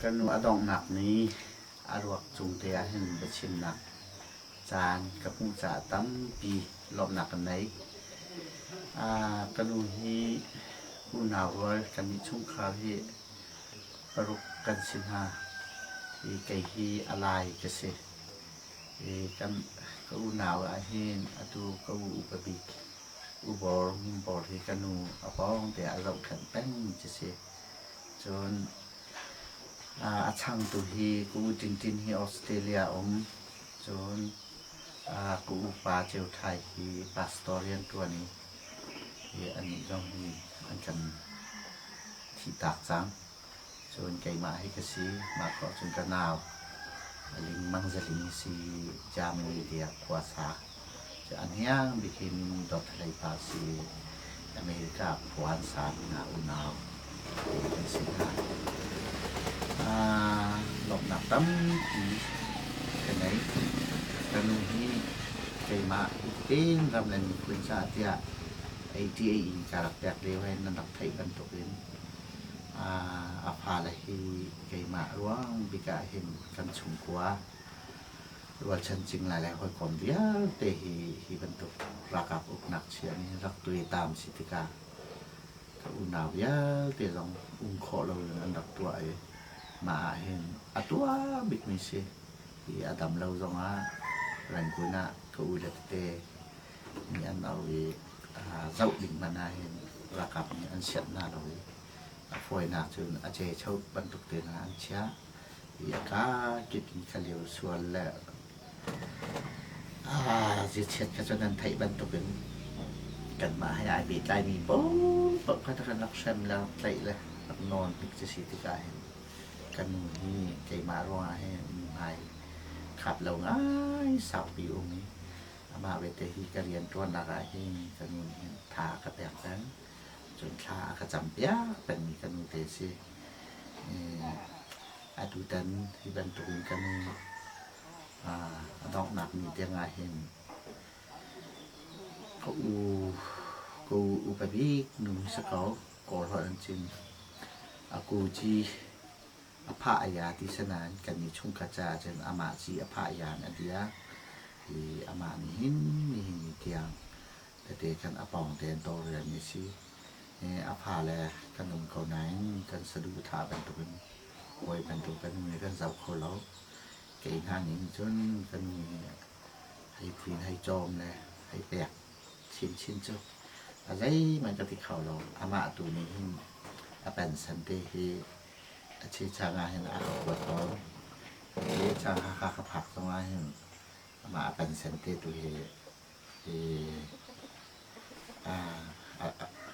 Kan nu a donghnak ni a ruak cung te ah hin biachimnak caan ka hmuh caah tampi lawmhnak ka nei. Ka nu hi unau rual kannih chungkhar hi paruk kan si hna i kei hi a lai ka si. I kan ka unau ahhin atu ka u upa bik U Bor, Ngun Bor hi ka nu a pawng te ah a zohkhenh peng ci si. Cun a changtu hi ka u Tintin hi Australia um. Cun ka upa Ceu Thai hi pastor rianṭuan i hi annih zong hi an kan thihtak cang. Cun keimah hi ka si. Mah khawh cun ka nau a ling Mang Za Ling si Germany tiah khua sa. Cu a hniang bik hi min Dawt Hlei Pa si America khua an sa mi hna unau te kan si hna. Lawmhnak tampi ka nei. Ka nu hi keimah tein ram le miphun caah tiah ATA in ka rak pek lio he nan rak theih bantukin A fale hi keimah ruang bik ah hin kan chungkhua rualchan cingla le hawikom vialte hi hi bantuk ralkap uknak chia nih rak tuaitam si tikah ka unau vialte zong um khawh loin an rak tuah i mah ah hin a tuah bikmi si. Hi a dam lo zongah Rangoon ah ka ule tete nih an auh i zoh ding hmanh ah hin ralkap nih an sianh hna lo i a fawinak cun a cecho bantuk te hna an chiah i a kakip in kha lio sual le ziachiat kha cun an theih bantukin kanmah he ai pehtlaimi paohpaoh kha kan rak hrem le rak tlaih le rak nawn hnik cu si tikah hin kan nu hi keimah ruangah hin hmai khap lo ngai saupi um i Amah belte hi ka rianṭuannak ah hin ka nu nih hin tha a ka pek peng. Cun thla a ka campiak pengmi ka nu te a si. Atutan hi bantukin ka nu a donghnak ni tiang ah hin ka u ka u upa bik nu si ko Kawl holh an chim. A ku ci A phah a ya ti sinain kannih chungkhat caah cun amah ci a phah yan a ti ah hi amah nih hin nihin ni tiang tete khan a pawng tein tawlrelmi a si. A fale kan um ko nain kan saduhthah bantukin hawi bantuk kan um i kan zoh kho lo. Kei hna nih cun kan nu nih hei phuin hei cawm le hei pek chinchin cu a zeihmanh ka ti kho lo. Amah tu nih hin a pension te hi A chechang ah hin a ka kuat tawn. A chechang Hakha ka phak zong ah hin amah a pension te tu hi hi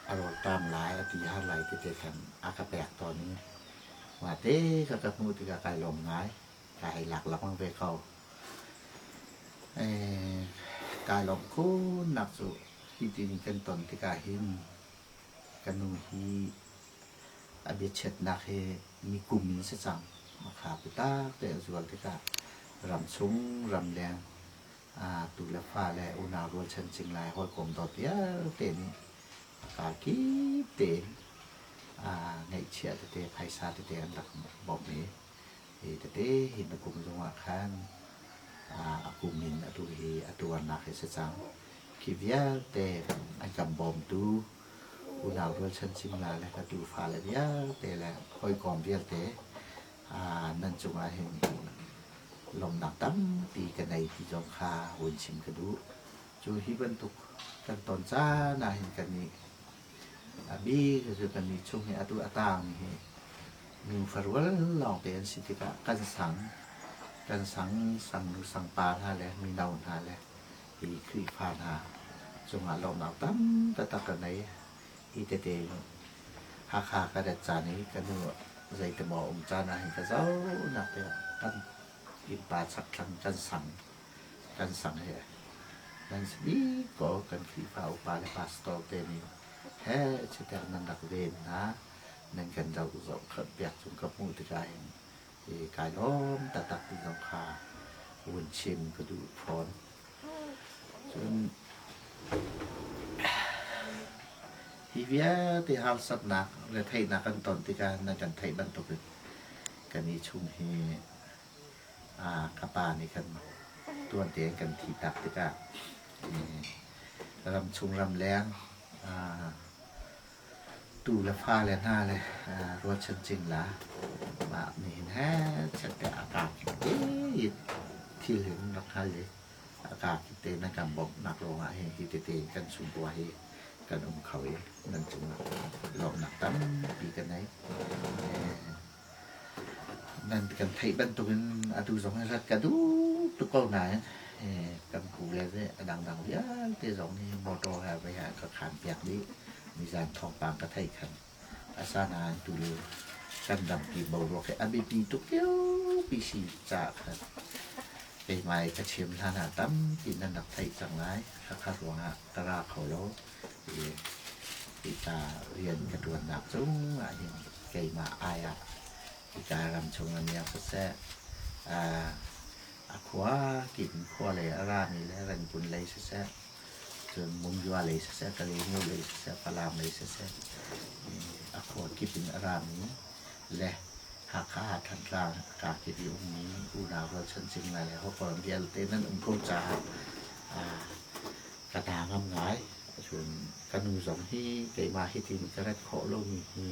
a rawlṭam lai, a ti har lai ti te khan a ka pek tawn i mah te kha ka hmuh tikah kai lawm ngai. Kai lak lengmang ve ko. Kai lawmh khunnak cu hi tin kan ton tikah hin ka nu hi A biachiatnak hi nikum in si cang. Makha biatak te a zual tikah ramchung ramleng tu le fa le unau rualchan cingla hawikom dawt vialte nih a karkip tein ngeihchiah tete phaisa tete an rak bawmh i hi tete hi na kum zongah khan a kum in atu hi a tuarnak hi si cang. Khi vialte an kan bawmtu Unau rualchan cingla le ka tufa le vialte le hawikom vialte nan cungah hin lawmhnak tampi ka nei ti zong kha hun chim ka duh. Cu hi bantuk kan ton caan ah hin kannih a bik cu kannih chung hi atu a taangmi hi nu farual lawngte an si tikah kan sang kan sang sangnu sangpa hna le mino hna le hi Khrihfa hna cungah lawmhnak tam taktak ka ngei. Hi tete Hakha ka rat caan i ka nu zeitimaw um caan ah hin ka zohnak te kan innpa chakthlang kan sang kan sang he nan si bik ko kan Khrihfa upa le pastor te nih he chitek nan rak ven hna nan kan zoh zoh piak cung ka hmuh tikah hin i kai lawm taktak ti zong kha vun chim ka duh fawn. Cun hi vialte harsatnak retheihnak kan ton tikah nan kan theih bantukin Kan i chung hi ka pa nih khan tuan tein kan thi tak tikah ramchung ramleng tu le fa le hna le rualchan cingla mah nihin he chiat te a ka kip te thil hin rak hal i a ka kip te nan kan bawmhnak ruangah hin hi tete kan chungkhua hi kan um kho i nan cungah lawmhnak tampi ka nei. Nan kan theih bantukin atu zong hi rat ka duh tuk ko nain kan pu le a dangdang vialte zong nih motor he voi ah ka khaan piak dih. Nizan thawngpang ka theih khan asanain tulio kan rampi boruak hi a biapi tuk liopi si caah khan keimah i ka chim hlan ah tampi nan rak theih cang lai. Khakha ruangah ka ra kho lo. Hika rian ka ṭuannak cungah hin keimah ai ah hika ram chung ah miak siseh, a khua kip in khua lei a rami le Rangoon lei siseh, cun Mumyua lei siseh, Kalaymyo lei siseh, Falam lei siseh, a khua kip in a rami le Hakha, Thantlang a kakip i ummi unau rualchan cingla le hawikom vialte nan um ko caah ka hna ngam ngai. Cun ka nu zong hi keimah hitin ka rat khawh lomi hi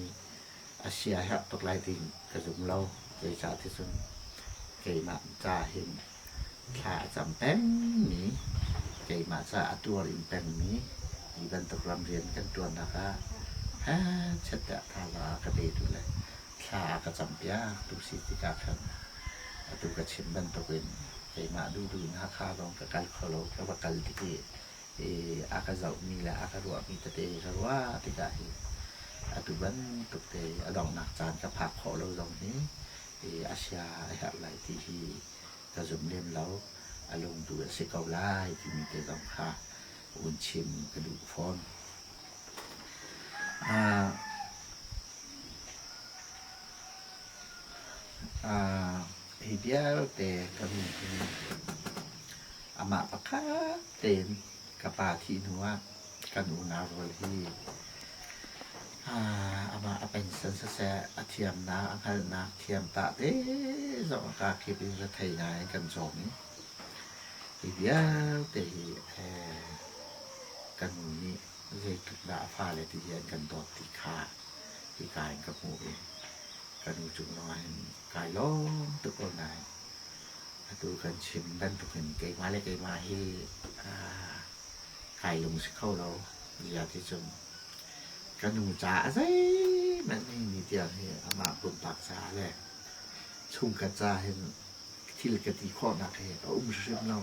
a sia herh tuk lai ding ka zum lo. Zeicah ticun keimah ca hin thla a cam pengmi, keimah ca a tuar in pengmi hi bantuk ramrian kan ṭuannak ah hechet tiah thazaang a ka petu le thla a ka campiak tu si tikah khan atu ka chim bantukin keimah duhduh in Hakha zong ka kal kho lo, ka va kal tik i a ka zohmi le a ka ruahmi tete ka ruah tikah hi atu bantuk te a donghnak caan ka phak khawh lo zong hi a sia a herh lai ti hi ka zum lem lo. A lungtu a si ko lai timi te zong kha vun chim ka duh fawn. Hi vialte ka nu hi amah pakhat tein ka pa thih hnuah kan unau rual hi amah a pension siseh a thiamnak a hngalhnak thiam tah te zong a kakip in rethei ngai in kan cawm i hi vialte hi ka nu nih zeitluk dah a fale ti hi an kan dawt ti kha hika in ka hmuh i ka nu cung zongah hin kai lawm tuk ko nain atu kan chim bantukin keimah le keimah hi kai lung si kho lo zia ti cun ka nu caah zeihmanh hi ni tiang hi amah pumpak caah le chungkhat caah hin thil ka ti khawhnak hi a um hrim lo.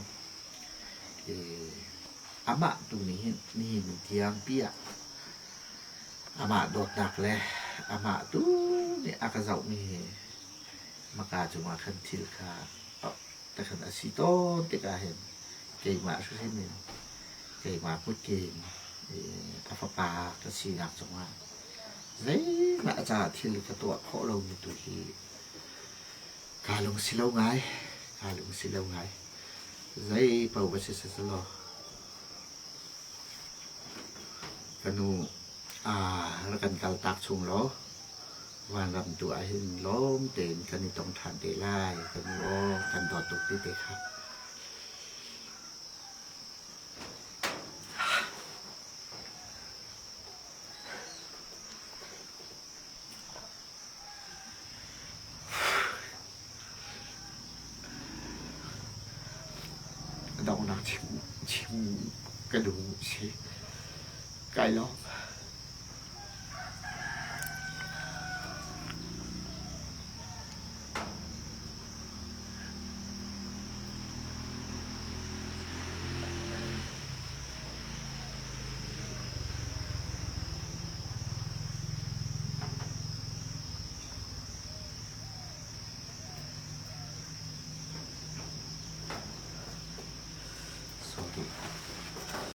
Amah tu nih hin nihin tiang pi ah amah dawtnak le amah tu nih a ka zohmi hi maka cungah khan thil kha takhan a si tawn tikah hin keimah hrimhrim in keimah kutke in a fapa ka sinak cungah zeihmah a caah thil ka tuah khawh lomi tu hi kaa lungsi lo ngai, kaa lungsi lo ngai. Zei paoh va si selaw ka nu rak kan kaltak chung law vanram tu ah hin lawm tein kan i tong ṭhan te lai. Ka nu aw kan dawt tuk ti te kha. Donghnak chim ka duh si. Kai lawm.